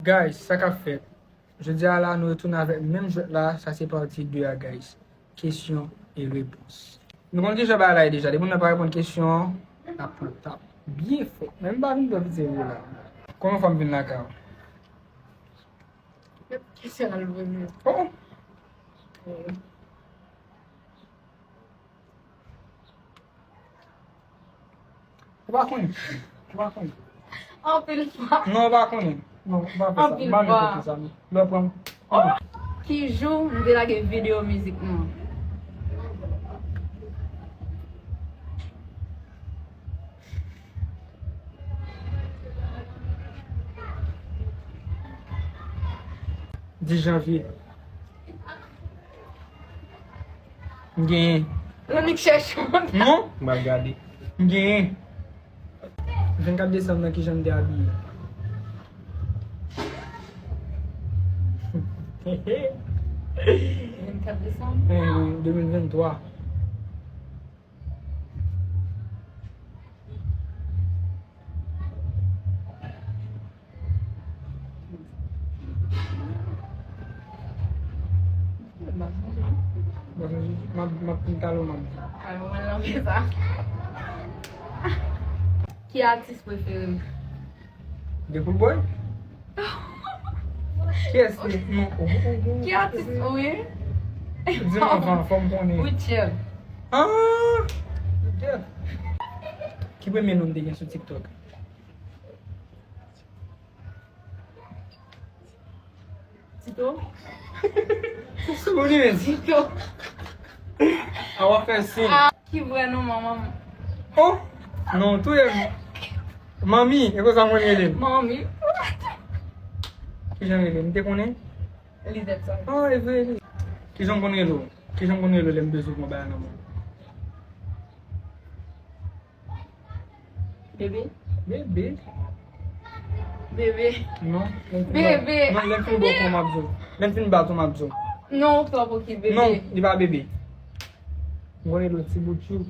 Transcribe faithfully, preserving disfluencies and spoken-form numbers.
Guys, sa k ap fèt? Jodi a la, nou retounen avèk menm jwèt la. Sa se pati de a, guys. Kesyon e repons. Nou konn kijan bagay la ye deja. Depi moun nan pa reponn kesyon an, l ap pran tap byen fò. Men m pa vin pran piti vye la. Konbyen fwa m vin lakay ou? Kesyon al vini. Oh! Ou pa konnen. Ou pa konnen. Anpil fwa. Non, ou pa konnen. Non, ou pa fè sa. Anpil fwa. M pa vle fè sa, non. Lè w pran m. Oh! Ki jou nou te lage videyo mizik nou an? Dis janvye. M genyen. Lannik chèche w. Non? M ap gade. M genyen. Vennkat desanm nan, kijan m te abiye? Vennkat desanm? Eh, de mil venntwa. M ap, m ap pran kado m ap di. Ay, mwen lanmen sa. Ki atis prefere m? Dekoul Boy? Kiyès li? Non, oh, oh, oh. Ki atis ou ye? Di m anvan, fò m konnen. Rutshelle. Ah! Rutshelle. Ki premye non m te gen sou TikTok? Tito? Ou di men? Tito. A w ap fè sen. Ah, ki vrè non manman m? Oh! Non, touye m. Manmi, e konsa mwen rele l. Manmi. Kijan rele? M te konnen? Lizèt sa. Ah, e vre, li. Kijan m konn rele w? Kijan m konn rele w lè m bezwen pran bagay nan men w? Bebe. Bebe. Bebe. Non. Bebe. Non, lè m fin ba w ton m ap di w. Lè m fin ba w ton m ap di w. Non, ou twòp okipe, bebe. Non, li pa bebe. M konn rele w ti bout chou.